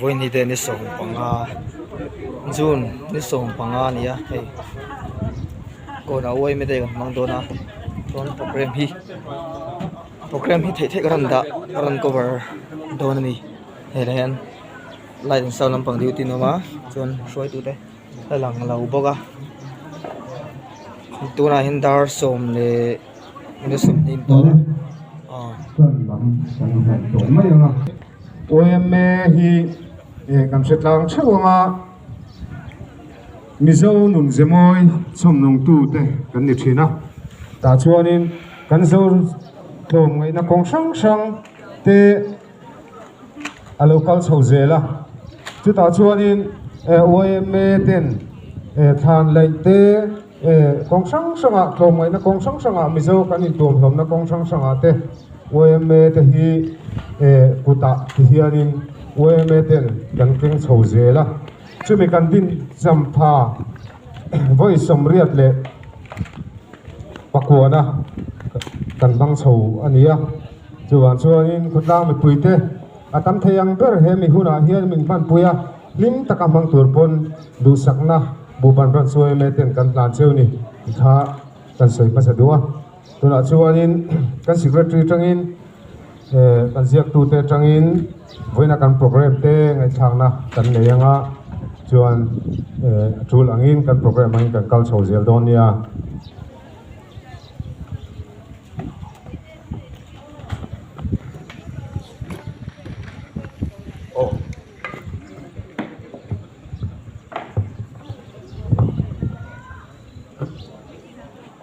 Vawiin te ni 15 June ni 15 a ni a hei kawnah uaime te kan hmang dawn a chuan program hi program hi theih theih ka rawn dah ka rawn cover dawn a ni hei hian light and sound lampang duty an awm a chuan hruaitu te a lang lo bawk a tunah hian dar sawm leh minute 20 tawh a OMA hi kan hre tlang theuh ang a, Mizo nun ze mawi chhawmnungtu te kan ni thin a, tah chuanin kan zo tlawmngaihna kawng hrang hrang te a lo kal chho zel a, chutah chuanin YMA ten thlan laih te kawng hrang hrangah tlawmngaihna kawng hrang hrangah Mizo kan intuamhlawmna kawng hrang hrangah te YMA te hi kutah ti hianin YMA ten kan keng chho zel a, chumi kan din champha vawi sawmriat leh pakuana kan hmang chho a ni a. Chuvang chuanin khawtlang mipuite a tam thei ang ber he mi hunah hian min hmanpui a, hlim taka hmang tur pawn duhsakna buhban rawn chuai mai ten kan hlan cheu ni tih kha kan sawi hmasa duh a. Tunah chuanin kan secretary tangin kan ziaktute atangin vawiina kan programme te ngaihthlakna kan nei anga chuan a tul angin kan programme angin kan kal chho zel dawn nia.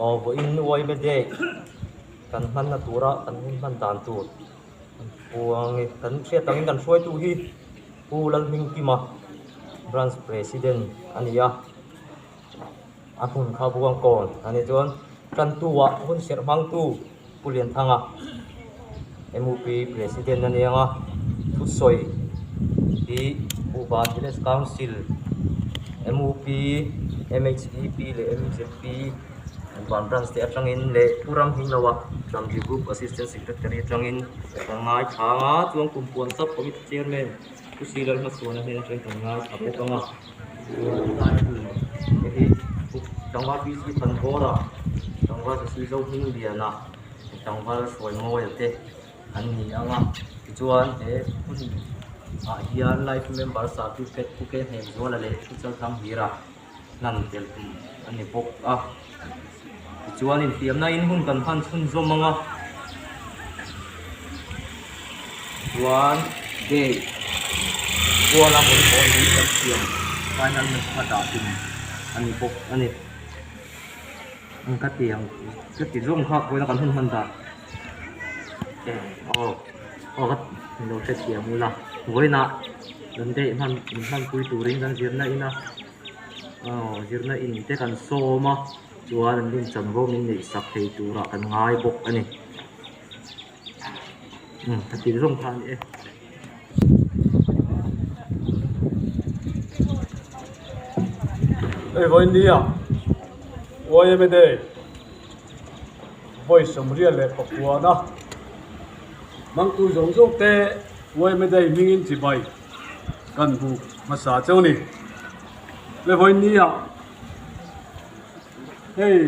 Aw vawiin uaime day kan hmanna tura kan hun hman dan tur kan puang e kan hriat angin kan hruaitu hi Pu Lalhmingkima branch president a ni a. A hmun kha Buangkawn a nih chuan Tantu-ah hun serh hmangtu Pu Lianthanga MUP President a ni ang a, thusawi hi Buhban Village Council, MUP, MHEP leh MZP Buhban Branch te atangin leh Pu Ramhingloa Ramri Group Assistant Secretary atangin kan ngaithla ang a, chuan Kumpuan Sub Committee Chairman Pu Silal Hmachhuana hnen atangin kan ngaithla bawk ang a. Tlangval PC Thanhawra, Tlangval Sasi Zohmingliana, Tlangval Hruaimawia te an ni ang a. Tichuan he hun ah hian life member certificate Pu Ke Hnemzuala leh Pu Chalthanghira hlan tel tum a ni bawk a. Tichuan infiamna in hun kan hman chhunzawm ang a. Chuan day kuala volleyball hi kan siam final match kha dah tum a ni bawk a ni. Ang ka ti ang ka ti zawng kha vawiin a kan hun hman dah aw aw ka lo hrethiam ula vawiinah kan day hman min hmanpui turin kan zirna ina. Aw zirna in te kan sawm a chuan an rin chanvo min neih sak thei turah kan ngai bawk a ni umm ka ti zawng kha a ni e. Hei vawiin nia YMA Day vawi sawmriat leh pakuana hmangtu zawng zawng te YMA Day hmingin chibai. Kan buk hmasa cheu ni. Le vawiin ni ah hei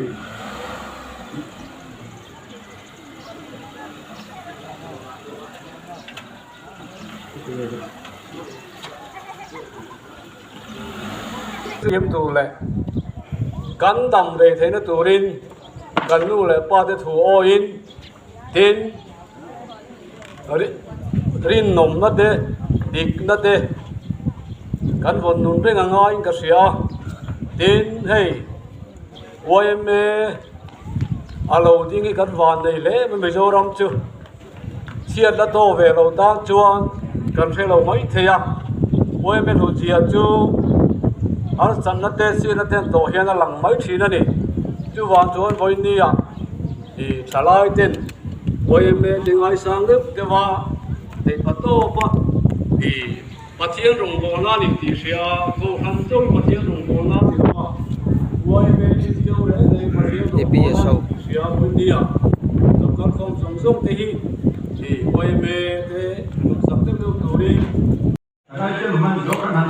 siam tur leh kan dam rei theihna turin kan nu leh pa te thu awiin Tin, rinawmna te, dikna te kan vawn nun reng a ngaiin ka hria a. Tin, hei yma a lo ding hi kan van nei hle mai Mizoram chu chhiat la taw ve lo tan chuan kan hre lo mai thei a. Yma hlutzia chu harsatna te chhiatna te an tawh hian a lang mai thin a ni. Chuvang chuan vawinia. I thalai ten YMA te ngaisang deuh deuh a, theihpa tawp a, i Pathian rawngbawlna a ni tih hria a, Kohhran chu Pathian rawngbawlna a ni lo a, YMA hi Mizo reng reng Pathian rawngbawlna a ni tih hria a, India sorkar khawm zawng zawng te hi i YMA te duhsak deuh deuh turin.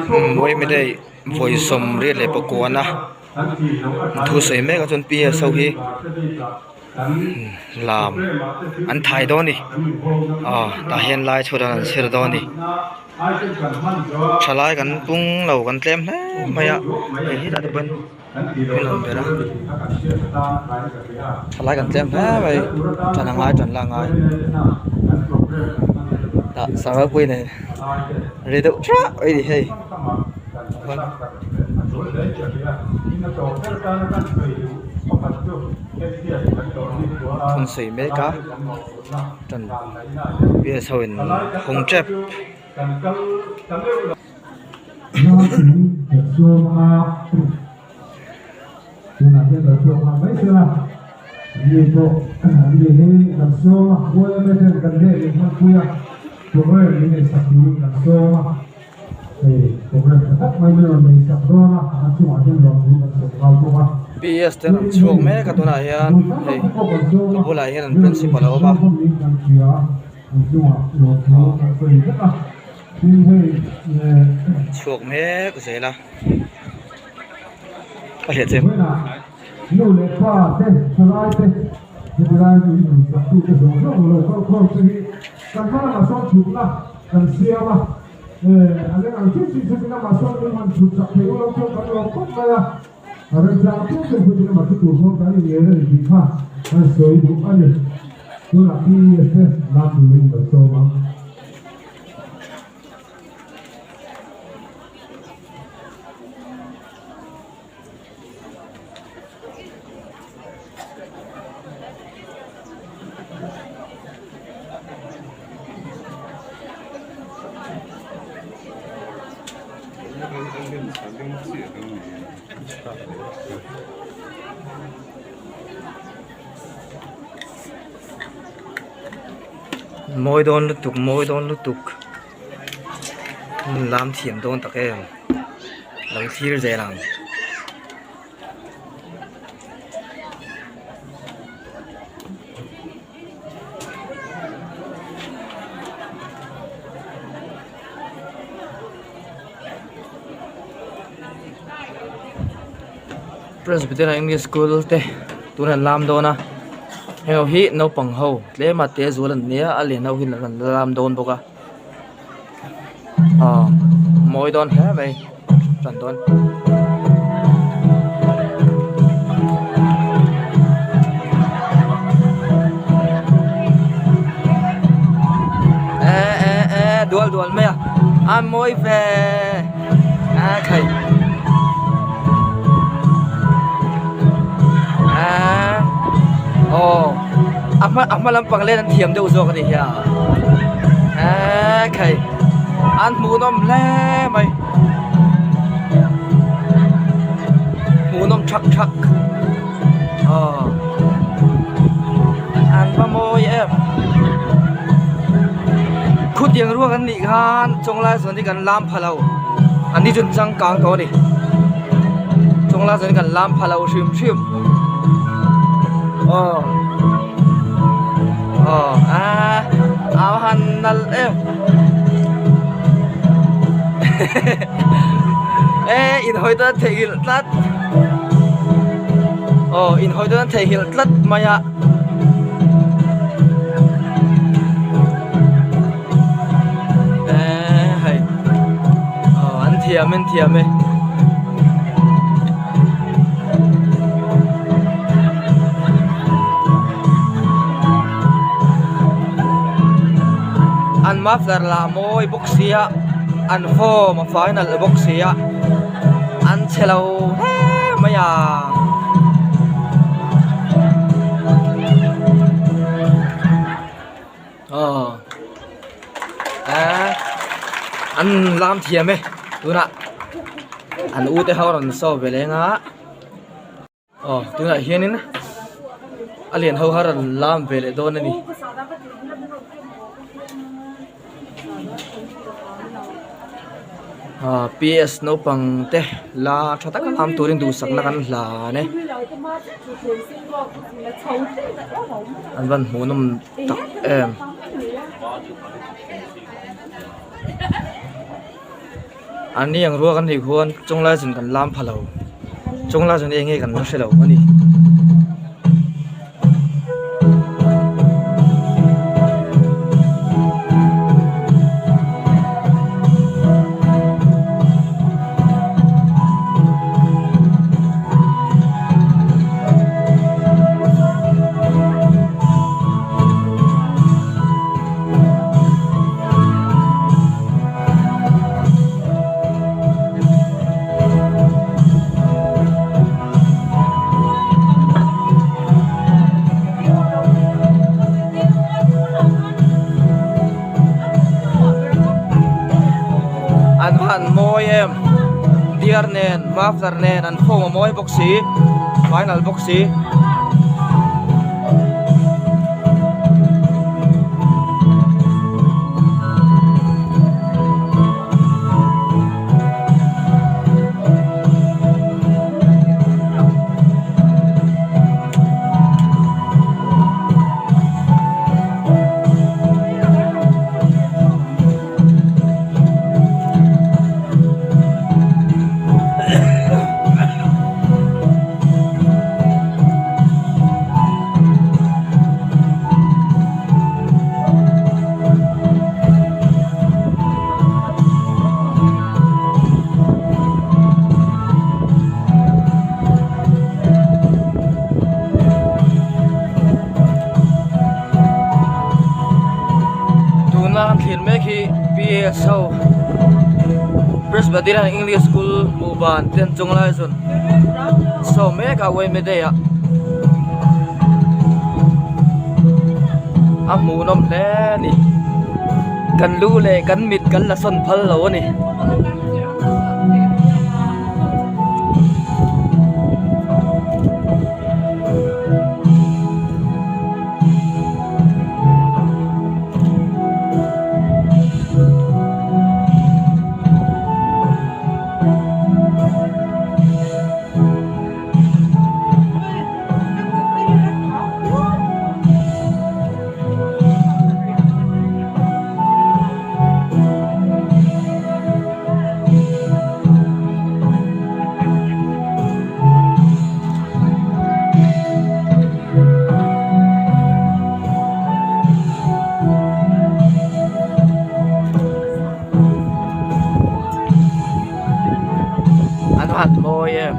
Yma day vawi 29 a thu sawi mek a chuan PS ho hi lam an thai dawn a ni aw tah hian lai chhuat an chhir dawn a ni thalai kan pung lo kan tlem hle mai a hei hi tah te pawhin min rawn ber a thalai kan tlem hle mai ṭan a ngai ṭan la a ngai tah sarangpui nen ri deuh ṭhah mai a ni hei. Thun sawi mek a ṭan PS ho in hawng ṭep. PS te an chhuak mek a tunah hian hei ka bulah hian an principal a awm a. Chhuak mek zel a a hriat chem. Mawi dawn lutuk mawi dawn lutuk lam thiam dawn tak em lo thlir zel ang. Presbyterian English School te tunah an lam dawn a heng ho hi naupang ho tlem a te zual an nia a lian ho hi an la lam dawn bawk a aw mawi dawn hle mai tan dawn. Eh eh eh dual dual mai a a mawi ve a khai a aw a hma a hma lampang len an thiam deuh zawk a ni hi a a khai an hmuhnawm hle mai hmuhnawm thak thak aw an va mawi em khutiang ruak an nih khan chawnglai zawn hi kan lam pha lo an ni chu an changkang tawh a ni chawnglai zawn hi kan lam pha lo hrim hrim aw aw a a han nalh em e inhawi dawn theihnghilh tlat aw inhawi dawn theihnghilh tlat mai a. Eee hei aw an thiam an thiam e. An muffler lah a mawi bawk sia an form a fai nalh bawk sia an chhe lo hle mai a. Aw eee an lam thiam e tunah an u te ho rawn show ve leng a aw tunah hianin a lian ho kha rawn lam ve leh dawn a ni. Aaa PS naupang te la tha taka lam turin duhsakna kan hlan e an van hmuhnawm tak em. An ni ang ruak an nih khuan chawnglai zun kan lam pha lo chawnglai zun eng nge kan la hre lo a ni. An han mawi em deer nen muffler nen an form a mawi bawk si final bawk si. Tuna kan thlir mek hi P_S ho Presbyterian English School hmuh ban te an chung lai zawn saw mek a yma day ah a hmuhnawm hle a ni kan lu leh kan mit kan la sawn phal lo a ni. An han mawi em.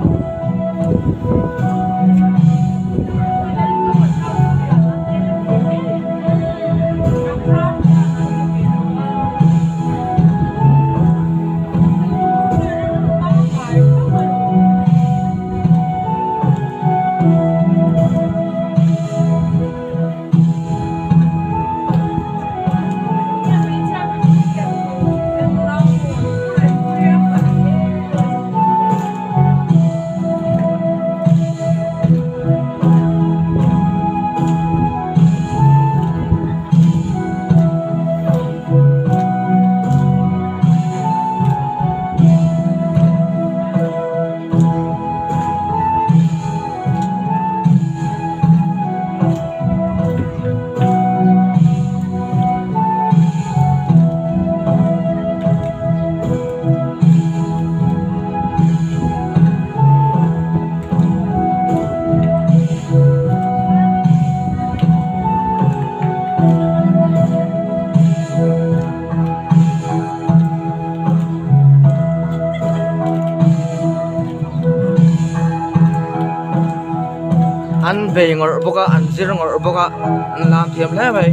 An bei ngawrh bawk a an zir ngawrh bawk a an lam thiam hle mai.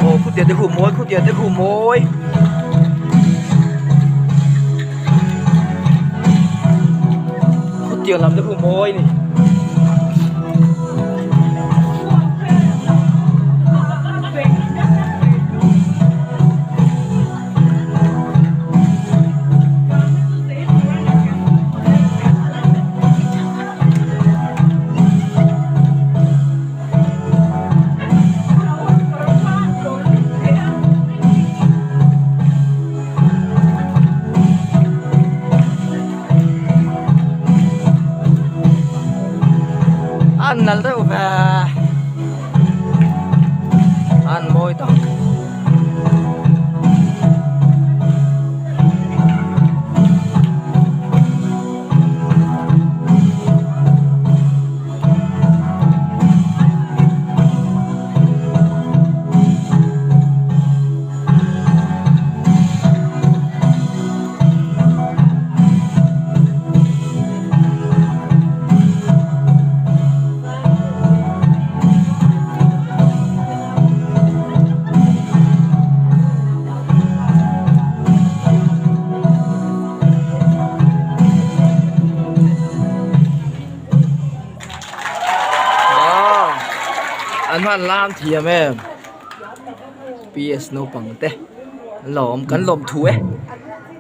Aw khutiang te khu mawi khutiang te khu mawi. Khutiang lam te khu mawi a ni. An nalh deuh ve an mawi tak. An hman lam thiam em ps naupang te an lo awm kan lawm thu e.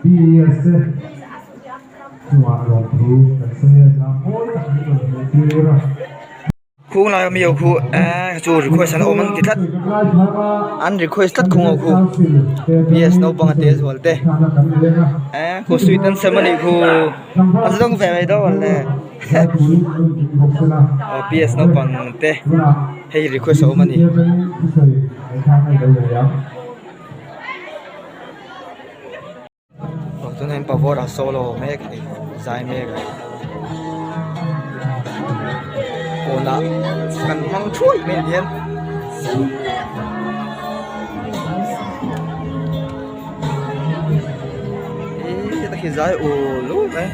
Ps te chungah lawmthu kan sawi a lam mawi tak min rawn hmuh tir a. Khung lai ami ho khu eh chu request an awm an ti tlat an request tlat khung ho khu ps naupang a te zual te eh khu sweet an sem anih khu an zawng ve mai dawn le aw ps naupang te hei request a awm ani. Aw tunah hian pavawr a solo mek a ni zai mek a ni kawnah kan hmang thuai mai ah hian eee heta khi zai ul ul mai.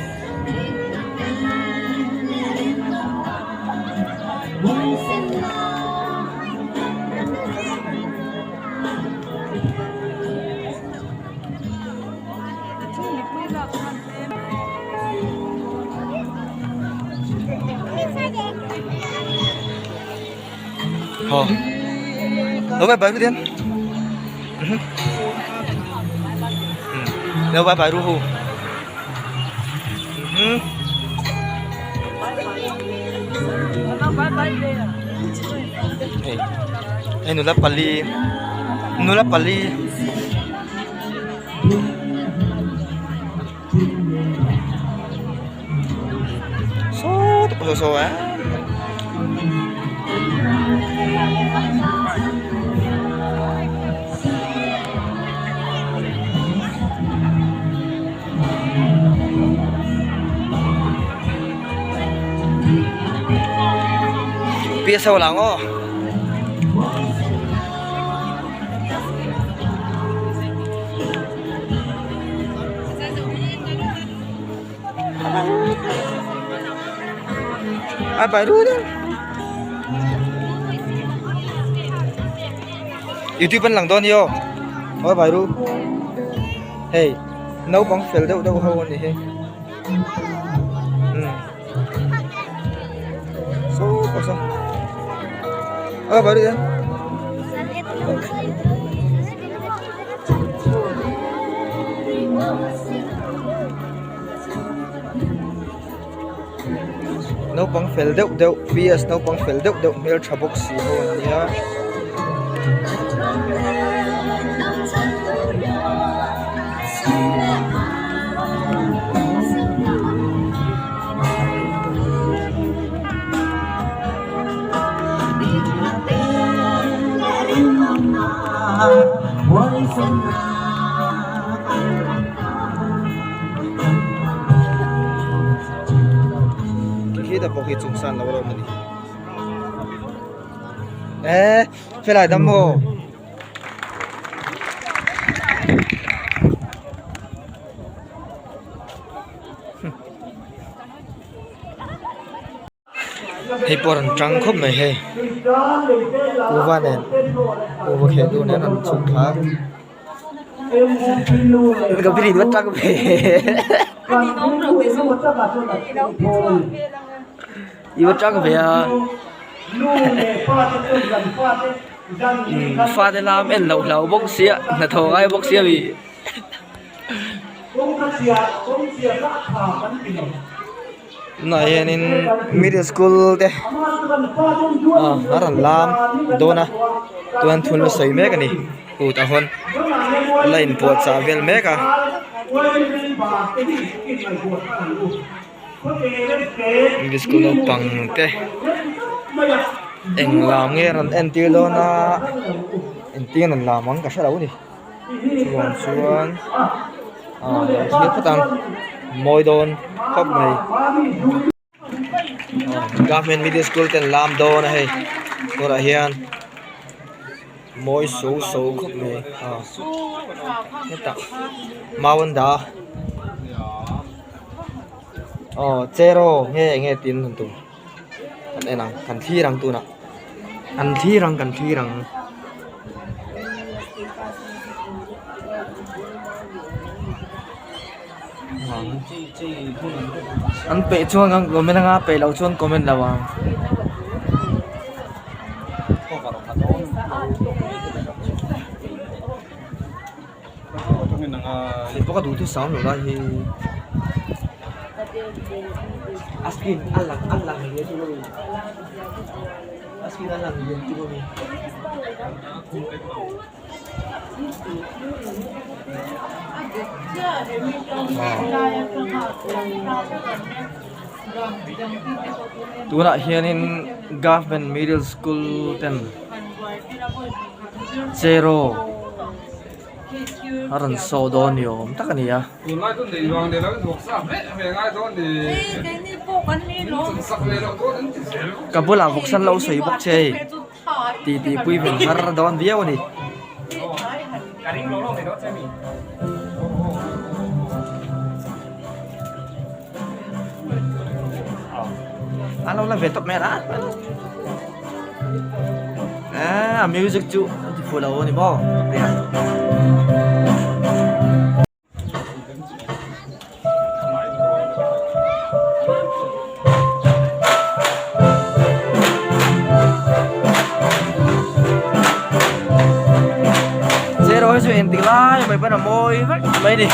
Ho Đúng rồi, bye tiên. Đâu bye bye Ruhu. Hei hei nula pali nula pali saw tawh saw saw eh Pi a lang aw. A bai ru deuh. Youtube an lang dawn hi aw. Aw bai ru. Hei naupang fel deuh deuh ho a ni hi. Umm. Saw pawh saw. Aw bai ru hian. Naupang fel deuh deuh ps naupang fel deuh deuh hmeltha bawk si ho an nia. Khita pawh khi chung san lo a lo awm a ni eh helai dam maw. Hei pawh a rawn tang khawp mai hei kuva nen kuva kheh tu nen an chhuk thla a tang ve i va tang ve a fate lam en loh hlau bawk sia hnathawh ngai bawk sia mi. Tunah hianin middle school te ah a rawn lam dawn a chuan thil a sawi mek a ni kut a hawn la inpuahchah vel mek a. Middle school naupang te. Eng lam nge rawn entir dawn a engtin an lam ang ka hre lo a ni chuvang chuan ah lo thlir phawt ang mawi dawn khawp mai government middle school te an lam dawn a hei tunah hian mawi so so khawp mai ah hetah mau an dah a aw cheraw nge enge tin han tum. Kan en ang kan thlir ang tunah kan thlir ang kan thlir ang. An peih chuan an comment anga peih loh chuan comment lo ang. Hei pawh ka duh thusam lo lai hi a screen a lang a lang lian chu mi a screen a lang lian chu mi. Tunah hianin government middle school ten cheraw a rawn saw dawn ni awm tak a ni a. Ka bulah vawk san lo sawi bawk che hei tih tih pui ve har dawn viau a ni. An lo la ve tawp mai a a music chu an ti fuh lo a ni maw Zero hi chu engtik lai mai pawn a mawi vek mai a ni.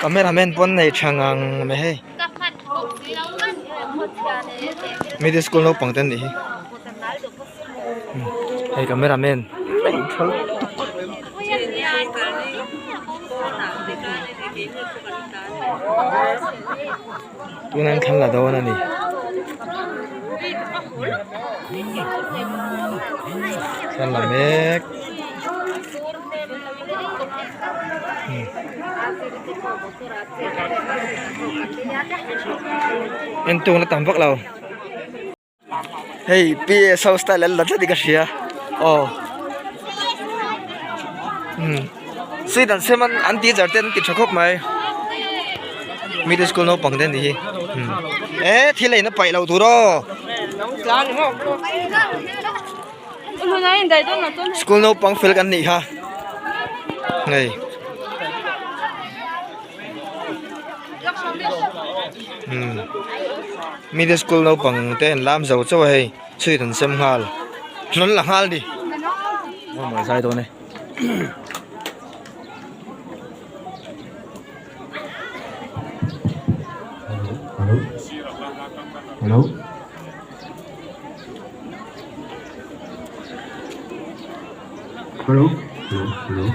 Cameraman pawn nei tha ngang mai hei. Middle school naupang te an nih hi. Hei cameraman nei tha lutuk. Tunah hian thla la dawn a ni. Thla la mek. En tung la tam vak lo. Hei P_S ho style an la tlat in ka hria aw umm seat an sem an an teacher te an ti tha khawp mai middle school naupang te an nih hi umm eh thil ei na paih loh tur aw school naupang fel kan nih kha hei. Middle school naupang te an lam zo chauh a hei chhuit an sem nghal hlawn la nghal ni zai dawn e. Hello hello hello hello hello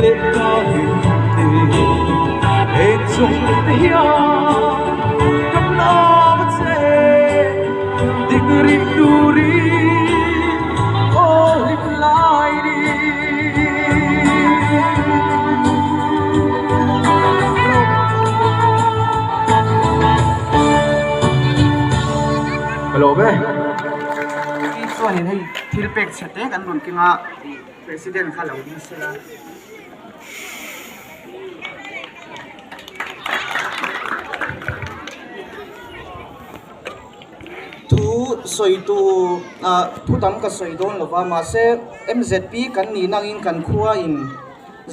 Ka lawm e. Chuanin hei thil pek chhe te kan rawn keng a President kha lo ding sela. Thu sawi tu ah thu tam ka sawi dawn lo va mahse M_Z_P kan nih nangin kan khua in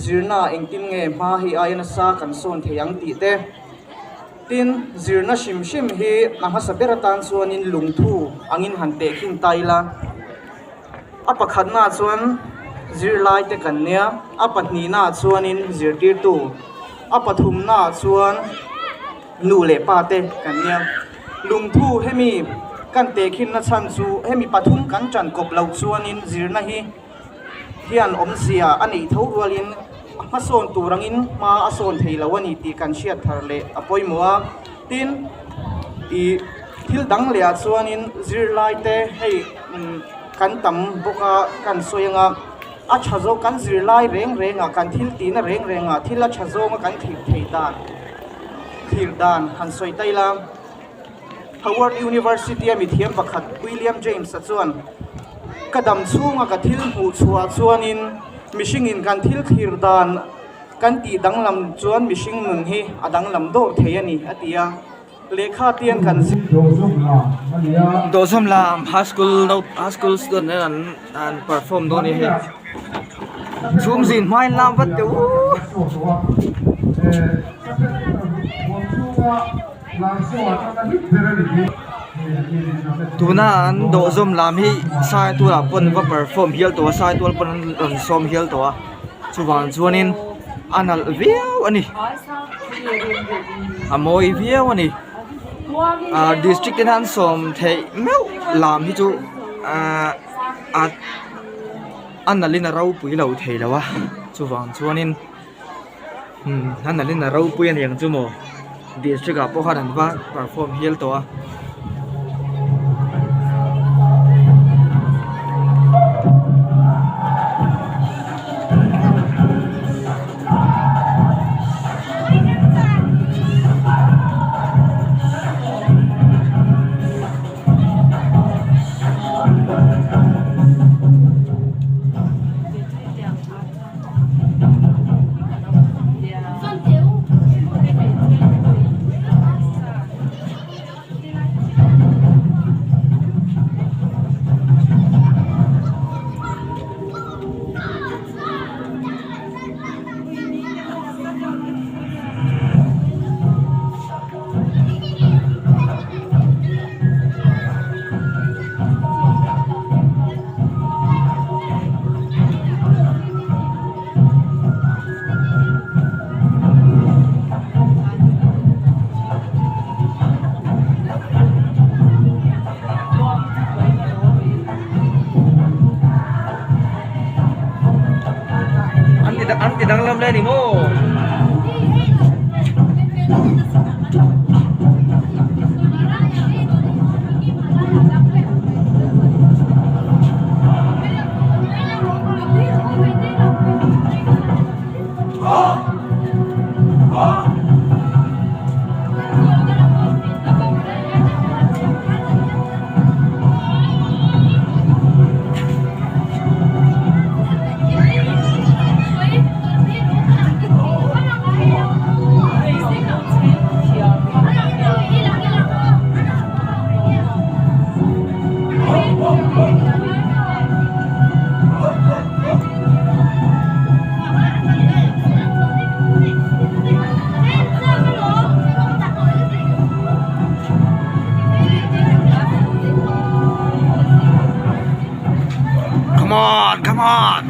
zirna engtin nge hma hei aia nasa kan sawn thei ang tih te tin zirna hrim hrim hi a hmasa ber atan chuanin lungthu angin han tehkhin ta ila. A pakhatnaah chuan zirlai te kan nia, a pahnihnaah chuanin zirtirtu, a pathumnaah chuan nu leh pa te kan nia. Lungthu hemi kan tehkhinna chhan chu hemi pathum kan tan kawp loh chuanin zirna hi hian awmzia a neih tho rualin a hmasawn tur angin hma a sawn thei lo a ni tih kan hriat thar leh a pawimawh a. Tin, ih thil dang leh ah chuanin zirlai te hei kan tam bawk a kan sawi ang a a tha zawk kan zirlai reng reng ah kan thil tihna reng reng ah thil a tha zawng a kan thlir theih dan thlir dan han sawi ta ila Howard University a mithiam pakhat William James a chuan ka dam chhunga ka thil hmuh chhuah chuanin mihringin kan thil thlir dan Kan tih danglam chuan mihring nun hi a danglam dawr thei a ni, a ti a. Lehkha tian kan zir. Dawhzawm lam high school no high school student ten an an perform dawn a ni hei. Chhum zin hmain lam vat teh u. Tuna an dawhzawm lam hi Saitual ah pawn va perform hial tawh a Saitual pawn an rawn sawm hial tawh a. Chuvang chuanin a nalh viau a ni a mawi viau a ni ahh district te hian sawm theih meuh lam hi chu ahh a a nalh in a ropui lo thei lo a chuvang chuanin umm a nalh in a ropui a niang chu maw district ah pawh khan an va perform hial tawh a. An ti danglam le ni maw? Come on, come on.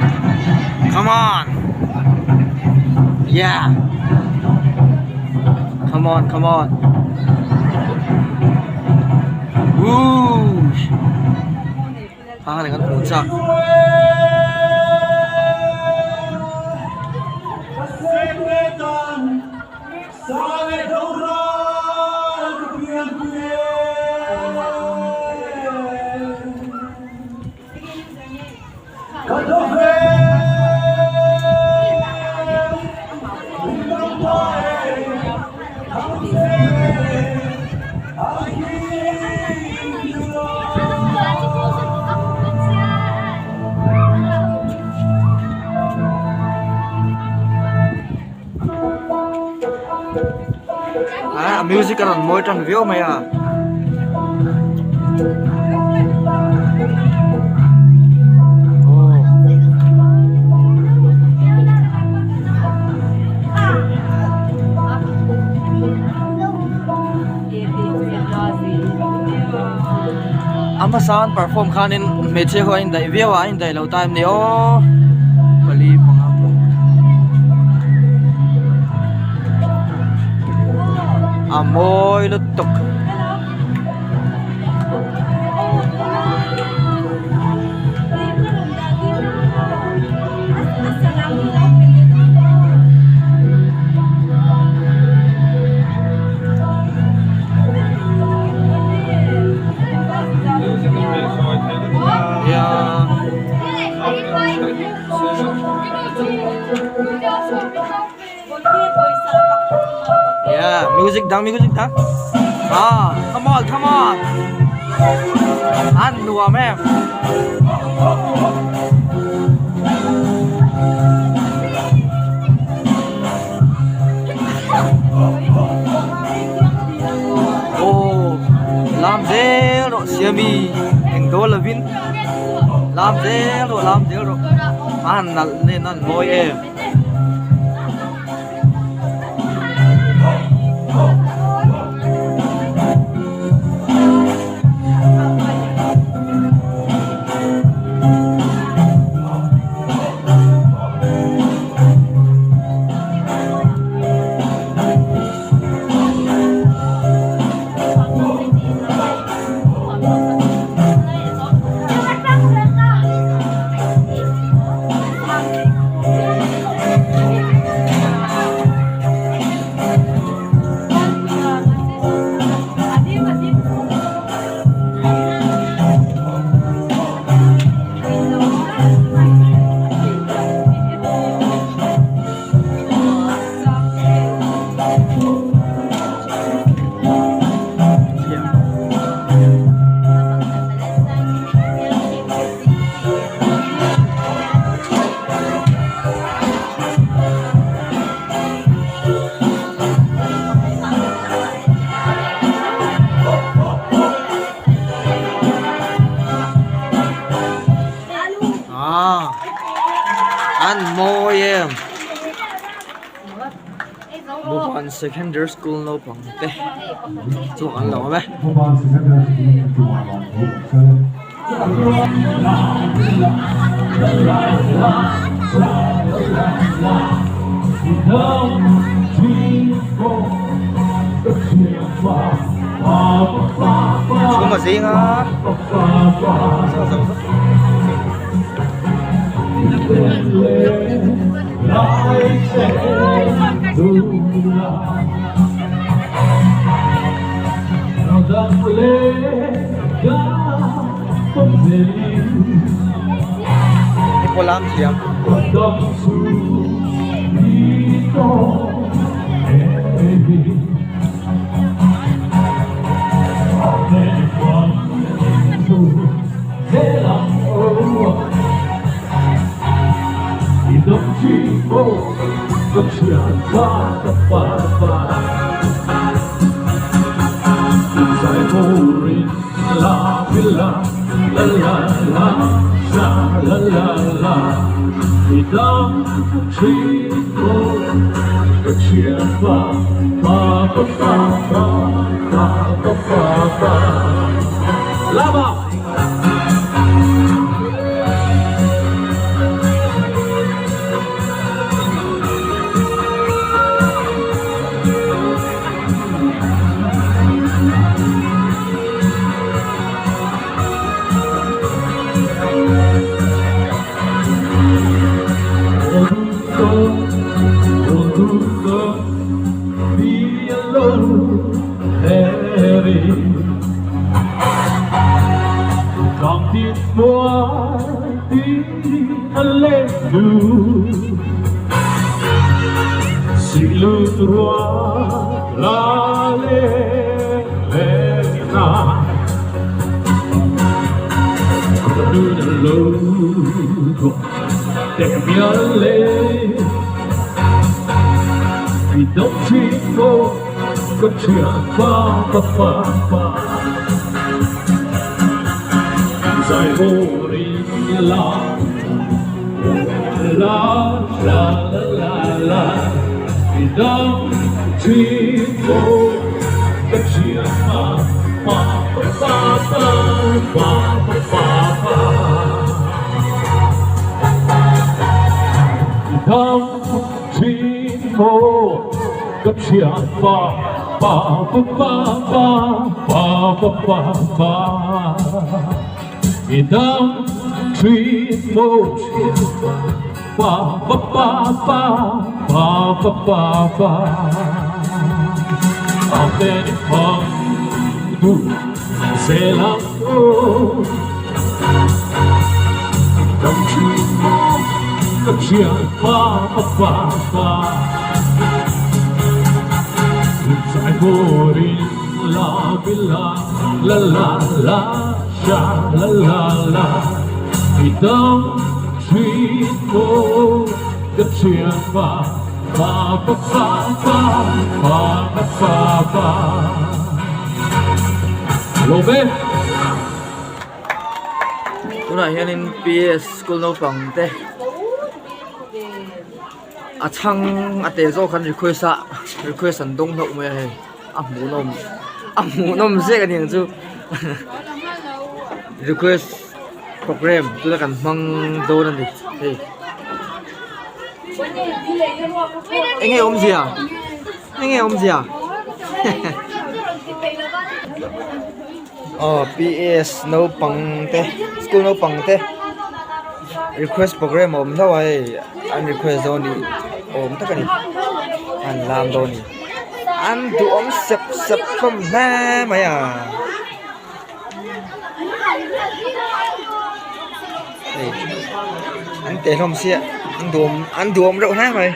Come on. Yeah. Come on, come on. Woo. Kha kha kan hmu chak. music a rawn mawi tan viau mai a. A hmasa an perform khanin hmeichhia ho a indaih viau a a indaih lo ta em ni aw pali panga a mawi lutuk. Yeah, music dang, music dang. Ah, come on, come on. An nuam em. Oh, lam zel rawh siami eng dawl lovin lam zel rawh lam zel rawh a han nalh nen a han mawi em. Ah, an mawi em. Bhuban Secondary School naupang te chu an lo awm e. Chhum a zing a. Hei pawh lam thiam. ka thian pa pa pa pa Zai bawr in la la la la la la I dam thin maw ka thian pa pa pa pa pa pa pa pa I dam thin maw ka thian pa pa pa pa pa pa pa pa pa I dam thin maw pa pa pa pa pa pa pa pa Amen hmang duh zel ang aw I dam thin maw ka thian pa pa pa pa Zai bawrin la bila la la la sha la la la I dam thin maw ka thian pa pa pa pa pa pa pa pa pa Lo ve. Tunah hianin PS school naupang te a chhang a tel zawk an request a request an dawng hlauh mai a hei a hmuhnawm a hmuhnawm zek a ni ang chu request program tuna kan hmang dawn a ni hei eng nge awmzia eng nge awmzia aw PS naupang te school naupang te request program a awm hlauh a hei an request dawn nih awm tak a ni an lam dawn a ni an duhawm sep sep hlawm hle mai a. Hei an teh hlawm sia an duhawm an duhawm reuh hle mai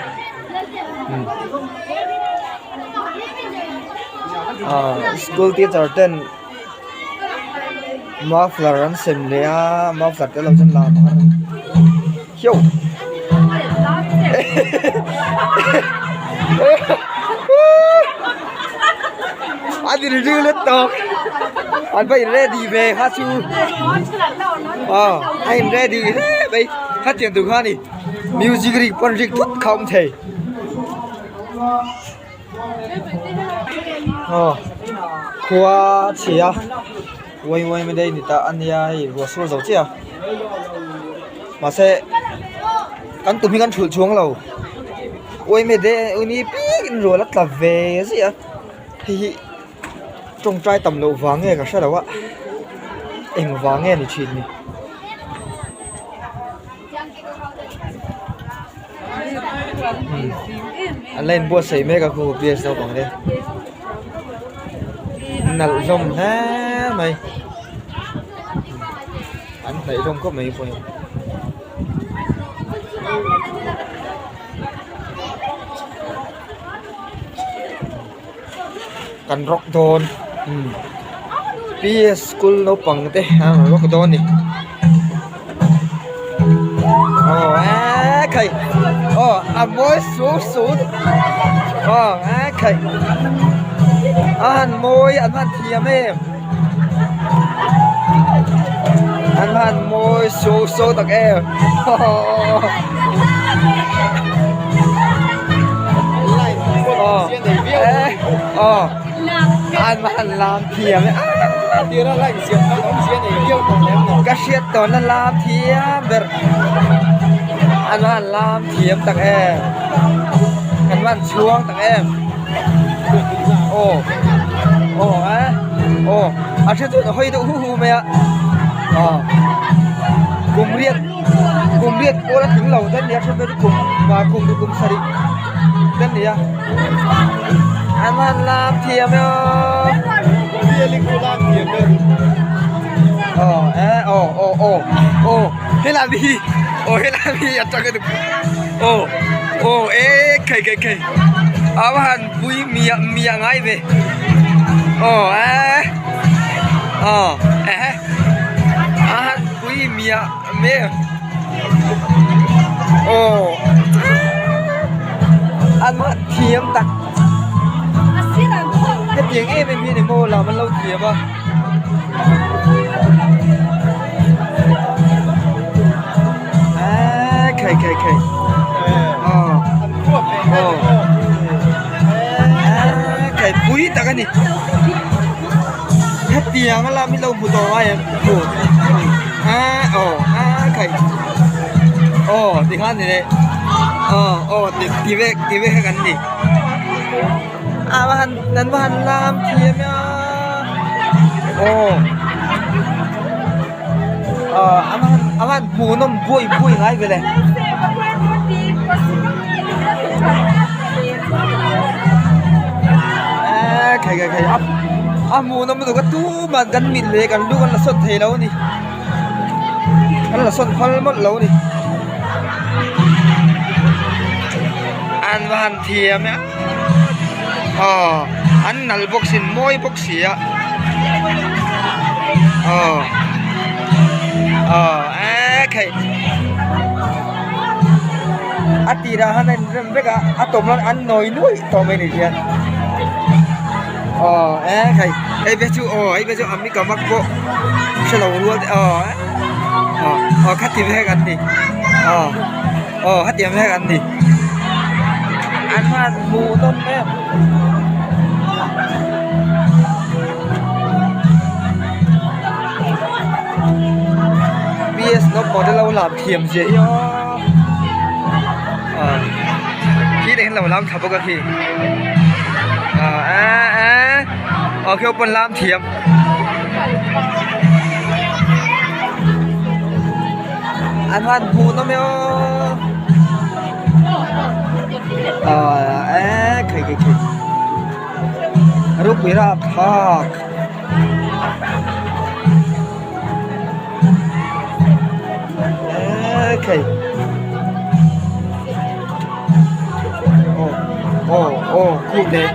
ah school teacher ten muffler an sem leh a muffler te lo chuan lam a hiau an in ring let tawp an va in ready ve kha chu aw a in ready hle mai khatiang tur kha a ni music rik pawn rik thut kha a awm thei aw khua a chhia uai uai mai daih a ni ta a nia hei ruah sur zo chiah a mahse kan tum hi kan thulh chuang lo uai mai daih a ni piak in ruah la tla ve ziah a hei hi tawngtai tam loh vang nge ka hre lo a engvang nge ni thin ni. An la inbuatsaih mek a khu ps naupang te nalh hlawm hle mai an hnaih hlawm khawp mai pawh hi. Kan rawk dawn ps school naupang te an rawn rawk dawn a ni aw eee khai aw a mawi su su aw eee khai a han mawi an han thiam em an han mawi su su tak em haw haw. Aw an han lam thiam e ka hriat tawhna lam thiam ber an han lam thiam tak em an han chhuang tak em aw aw eh aw a hre chu a hawi deuh hu hu mai a aw kum riat kum riat pawl a tling lo te ania then phei chu kum kum kum sarih te ania an han lam thiam e aw aw eh aw aw aw aw helai mi hi aw helai mi hi atang a aw aw eh khai khai khai a va han pui miah miah ngai ve aw eh aw eh a han pui miah miah aw an han thiam tak. Hetiang em em hi a ni maw lam an lo thiam a. Eee khai khai khai aw aw eee khai pui tak a ni hetiang a lam hi lo hmu tawh ngai em eee aw eee khai aw tikhan ni leh aw aw ti vek ti vek kha kan ni. A va han an va han lam thiam a aw aw a va han a va han hmuhnawm buai buai ngai ve le. Eee khai khai khai a hmuhnawm lutuk a tumah kan mit leh kan lu kan la sawn thei lo a ni kan la sawn phal mawlh lo a ni an va han thiam e. Aw an nal bawk sin mawi bawk si a aw aw eee kheih a tirah khan a inrem vek a a tawp lan an nawi nuaih tawh mai ni hian aw eee kheih hei ve chu aw hei ve chu ami ka vak pawh hrelo rual te aw aw aw khati vek an ni aw. Aw hetiang vek an ni an han hmuh nawm em ps naupang te lo lam thiam zia hi aw ah khi te hian lo lam tha bawk a khi ah eh eh aw khi pawn lam thiam. An han hmuh nawm e aw ah eee khei khei khei ropui rap thlak eee khei aw aw aw khup leh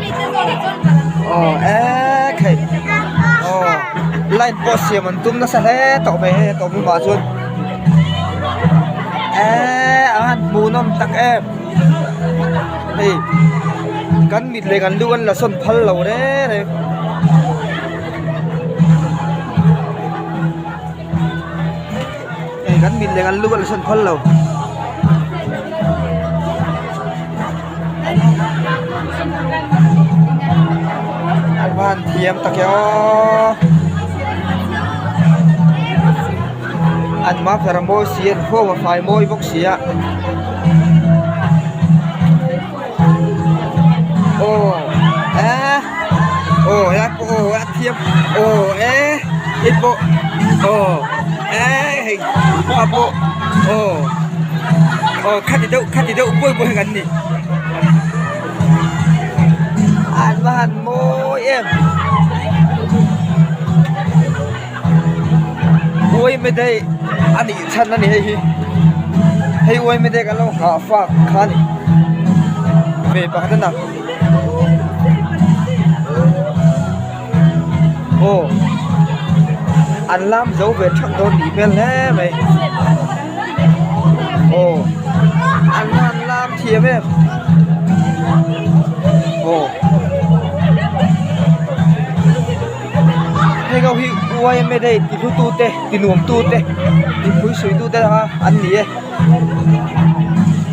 aw eee khei aw line pawh siam an tum nasa hle tawh mai hei a tawp lamah chuan eee a han hmuhnawm tak em hei kan mit leh kan lu an la sawn phal lo reng reng. Hei kan mit leh kan lu an la sawn phal lo. An va han thiam tak e aw an muffler a mawi si an huau a fai mawi bawk si a aw eh aw helai pawh aw a thiam aw eh hei pawh aw eh hei a pawh aw aw khati deuh khati deuh buai buai kan ni an va han mawi em uai mai daih a nih chhan a ni hei hi hei uai mai daih kan lo nghah fak kha a ni ve pakhat a na aw an lam zo ve thak dawn tih hmel hle mai aw an han lam thiam em aw heng ho hi yma day ti hlu tu te ti nuam tu te ti pui sui tu te kha an ni e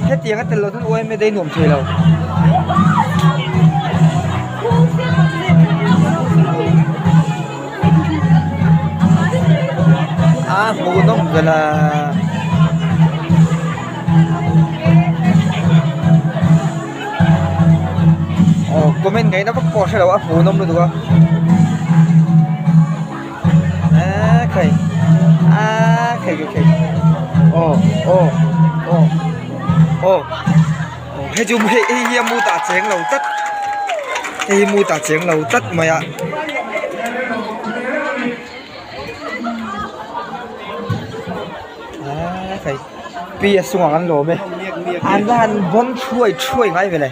hetiang a tel loh chuan yma day nuam thei lo. A hmuhnawm vel a aw comment ngaihna vak pawh a hrelo a hmuhnawm lutuk a eee khai aaa khai khai khai aw aw aw aw. Hei chu hei hei hi a mood ah cheng lo tlat hei hi mood ah cheng lo tlat mai a. Aaa hei pi a sungah an lawm e an va han bawn thuai thuai ngai ve le.